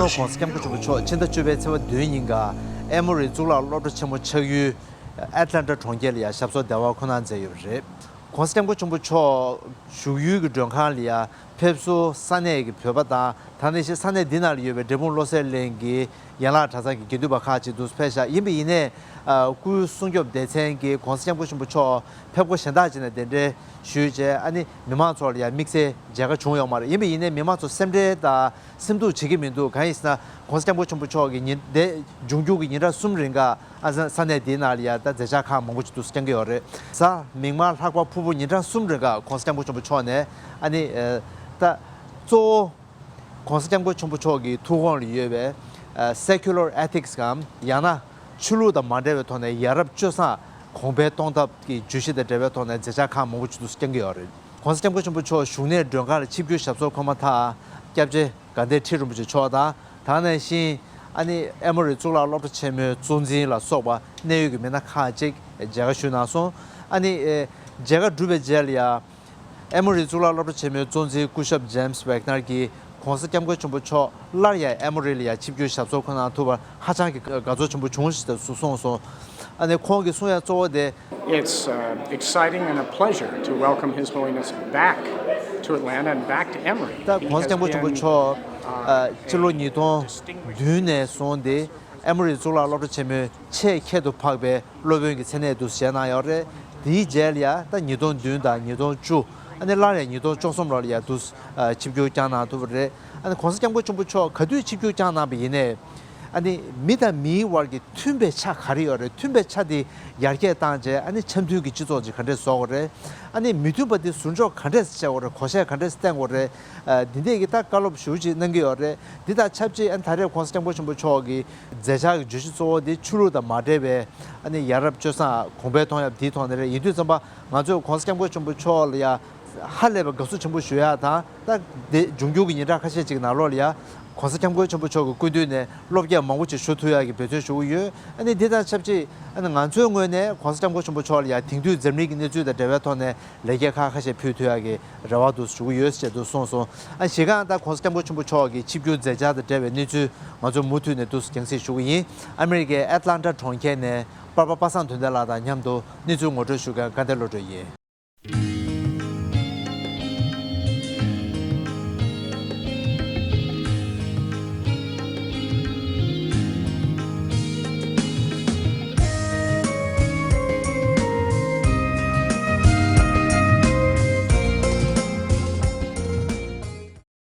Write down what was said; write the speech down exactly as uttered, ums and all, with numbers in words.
༸གོང་ས་༸སྐྱབས་མགོན་ཆེན་པོ་མཆོག་ཕྱི་ཟླ་བཅུ་པའི་ཚེས་པ་བདུན་ཉིན་ཀ་ཨེ་མོ་རི་གཙུག་ལག་སློབ་གྲྭ་ཆེན་མོ་ཆགས་ཡུལ་ཨེ་ཏི་ལན་ཊ་གྲོང་ཁྱེར་ལ་ཡང་ཞབས་སོར་བདེ་བར་འཁོད་གནང་མཛད་ཡོད་པ་རེད། ༸གོང་ས་༸སྐྱབས་མགོན་ཆེན་པོ་མཆོག་བཞུགས་ཡུལ་གྱི་མགྲོན་ཁང་ལ་ཡང་ཕེབས་བསུ་ས་གནས་ཀྱི་བོད་པ་དང་། ད་ནང་བཞིན་ས་གནས་འདི་ནང་ལ་ཡོད་པའི་འབྲས་སྤུངས་བློ་གསལ་གླིང་གི་ཡན་ལག་གྲྭ་ཚང་གི་དགེ་འདུན་པ་ཁག་ཅིག་འདུག་ཕེབས་ཤག་ཡིན་པ་ཡིན་ནའི། ཨ། སྐུའི་སྲུང་སྐྱོབ་སྡེ་ཚན་གྱིས་༸གོང་ས་༸སྐྱབས་མགོན་ཆེན་པོ་མཆོག་ཕེབས་སྒོ་གཞན་དག་ཅིག་ནས་གདན་འདྲེན་ཞུས་རྗེས། ཨ་ནི་མི་མང་ཚོ་ལ་ཡང་དམིགས་བསལ་མཇལ་ཁ་བྱུང་ཡོད་མ་རེད། ཡིན་པ་ཡིན་ནའི་མི་མང་ཚོ་སེམས་ཁྲལ་དང་སེམས་སྡུག་བྱེད་ཀྱི་མི་འདུག་གང་ཡིན་ཟེར་ན། ༸གོང་ས་༸སྐྱབས་མགོན་ཆེན་པོ་མཆོག་གི་ཉིན་དེ་འབྱུང་འགྱུར་གྱི་ཉིན་གྲངས་གསུམ་རིང་ག་ཨ་ས་ས་གནས་འདིའི་ནང་ལ་ཡང་ད་མཛད་འཆར་ཁག་མང་པོ་ཅིག་འདུག་སེ་བསྐྱང་གི་ཡོད་རེད། གཟའ་མིག་དམར་ལྷག་པ་ཕུར་བུ་ཉིན་གྲངས་གསུམ་རིང་ག་༸གོང་ས་༸སྐྱབས་མགོན་ཆེན་པོ་མཆོག་ནས་ཨ་ནི་ཨ་ད་གཙོ་བོ་༸གོང་ས་༸སྐྱབས་མགོན་ཆེན་པོ་མཆོག་གི་ཐུགས་དགོངས་ལ་ཡོད་པའི་ཨ་secular ethics གམ། ཡང་ན་ཆོས་ལུགས་དང་མ་འབྲེལ་བའི་ཐོག་ནས་ཡ་རབས་སྤྱོད་བཟང་གོང་འཕེལ་གཏོང་ཐབས་ཀྱི་བརྗོད་གཞི་དང་འབྲེལ་བའི་ཐོག་ནས་མཛད་འཆར་ཁག་མང་པོ་ཅིག་འདུག་སེ་བསྐྱང་གི་ཡོད་རེད། ༸གོང་ས་༸སྐྱབས་མགོན་ཆེན་པོ་མཆོག་བཞུགས་གནས་མགྲོན་ཁང་ལ་ཆིབས་བསྒྱུར་ཞབས་སོར་འཁོད་མ་ཐག་སྐྱབས་རྗེ་དགའ་ལྡན་ཁྲི་རིན་པོ་ཆེ་མཆོག་དང་། ད་ག་ནང་བཞིན་ཨ་ནི་ཨེ་མོ་རི་གཙུག་ལག་སློབ་གྲྭ་ཆེན་མོའི་གཙོ་འཛིན་ལ་སོགས་པ་གནད་ཡོད་ཀྱི་མི་སྣ་ཁག་ཅིག་མཇལ་ཁ་ཞུས་གནང་སོང་། ཨ་ནི་ཨེ་མཇལ་ཁ་གྲུབ་པའི་རྗེས་ལ་ཡང་ཨེ་མོ་རི་གཙུག་ལག་སློབ་གྲྭ་ཆེན་མོའི་གཙོ་འཛིན་སྐུ་ཞབས་ཇེམ་སི་ཝེག་ནར་གྱིས་༸གོང་ས་༸སྐྱབས་མགོན་ཆེན་པོ་མཆོག་སླར་ཡང་ཨེ་མོ་རི་ལ་ཡང་ཆིབས་བསྒྱུར་ཞབས་སོར་འཁོད་གནང་ཐུབ་པར་ཧ་ཅང་གི་དགའ་ཚོར་ཆེན་པོ་བྱུང་ཞེས་གསུངས་སོང་། ཨ་ནི་ཁོང་གིས་གསུང་ཡ་གཙོ་བོ་དེ། It's uh, exciting and a pleasure to welcome His Holiness back to Atlanta and back to Emory. ད་༸གོང་ས་༸སྐྱབས་མགོན་ཆེན་པོ་མཆོག་ཨ་སྤྱི་ལོ་ཉིས་སྟོང་བདུན་ནས་བཟུང་སྟེ་ཨེ་མོ་རི་གཙུག་ལག་སློབ་གྲྭ་ཆེན་མོའི་ཆེས་ཁྱད་དུ་འཕགས་པའི་སློབ་དཔོན་གྱི་མཚན་གནས་དུ་བཞེས་གནང་ཡོད་རེད། དེའི་རྗེས་ལ་ཡང་ད་ཉིས་སྟོང་བདུན་དང་ཉིས་སྟོང་བཅུ། ཨ་ནི་སླར་ཡང་ཉིས་སྟོང་བཅུ་གསུམ་ལོར་ཡང་དུ་ཨ་ཆིབས་བསྒྱུར་བསྐྱངས་གནང་ཐུབ་པ་རེད། ཨ་ནི་༸གོང་ས་༸སྐྱབས་མགོན་ཆེན་པོ་མཆོག་ག་དུས་ཆིབས་བསྒྱུར་བསྐྱངས་གནང་བ་ཡིན་ནའི། ཨ་ནི་མི་དང་མིའི་དབར་གྱི་མཐུན་པའི་ཆ་ག་རེ་ཡོད་རེད། མཐུན་པའི་ཆ་དེ་ཡར་རྒྱས་བཏང་རྗེས། ཨ་ནི་འཆམ་མཐུན་གྱི་སྤྱི་ཚོགས་ཅིག་ག་འདྲས་བཟོ་དགོས་རེད། ཨ་ནི་མི་མཐུན་པ་དེ་ཟུར་འཇོག་ག་འདྲས་བྱེད་དགོས་རེད། གོ་ཤེས་ག་འདྲས་བསྟེན་དགོས་རེད། ཨ་འདི་འདྲས་ཀྱི་ད་བཀའ་སློབ་ཞེ་པོ་ཅིག་གནང་གི་ཡོད་རེད། འདི་དང་ཆབས་ཅིག་ཨ་ནི་ད་རེས་༸གོང་ས་༸སྐྱབས་མགོན་ཆེན་པོ་མཆོག་གི་མཛད་འཆར་གྱི་བརྗོད་གཞི་གཙོ་བོ་དེ་ཆོས་ལུགས་དང་མ་འབྲེལ་བའི་ཨ་ནི་ཡ་རབས་སྤྱོད་བཟང་གོང་འཕེལ་གཏོང་ཡག་དེའི་ཐོག་ནས་རེད། ཡིན་དུས་ཙམ་པ་ང་ཚོས་༸གོང་ས་༸སྐྱབས་མགོན་ཆེན་པོ་མཆོག་ལ་ཡ་ཧ་ལས་པའི་དགའ་བསུ་ཆེན་པོ་ཞུ་ཡག་དང་། ད་དེ་འབྱུང་འགྱུར་གྱི་ཉིན་གྲངས་ཁ་ཤས་ཅིག་ནང་ལོགས་ལ་ཡ་༸གོང་ས་༸སྐྱབས་མགོན་ཆེན་པོ་མཆོག་གི་སྐུ་མདུན་ནས་བློ་སྐྱེད་མང་པོ་ཅིག་ཞུ་ཐུབ་ཡག་གི་འབད་བརྩོན་ཞུ་གི་ཡོད། ཨ་ནི་འདི་དང་ཆབས་ཅིག་ཨ་ནི་ང་ཚོའི་ངོས་ནས་༸གོང་ས་༸སྐྱབས་མགོན་ཆེན་པོ་མཆོག་ལ་ཡ་དེང་དུས་འཛམ་གླིང་གི་གནས་ཚུལ་དང་འབྲེལ་བའི་ཐོག་ནས་ལེགས་སྐྱེས་ཁག་ཁ་ཤས་ཕུལ་ཐུབ་ཡག་གི་རེ་བ་འདུག་ཞུ་གི་ཡོད་ཅེས་འདུག་གསུངས་སོང་། ཨ་གཞི་རྐང་ད་༸གོང་ས་༸སྐྱབས་མགོན་ཆེན་པོ་མཆོག་གི་ཆིབས་བསྒྱུར་མཛད་འཆར་དང་འབྲེལ་བའི་གནས་ཚུལ་ང་ཚོས་མུ་མཐུད་ནས་འདུག་རྒྱང་སྲིང་ཞུ་གི་ཡིན། ཨ་མི་རི་ཀའི་ཨེ་ཏི་ལན་ཊ་གྲོང་ཁྱེར་ནས་པར་པ་པ་སངས་དོན་ལྡན་ལགས་དང་མཉམ་དུ་གནས་ཚུལ་ངོ་སྤྲོད་ཞུ་མཁན་དགའ་ལྡན་བློ་གྲོས་ཡིན།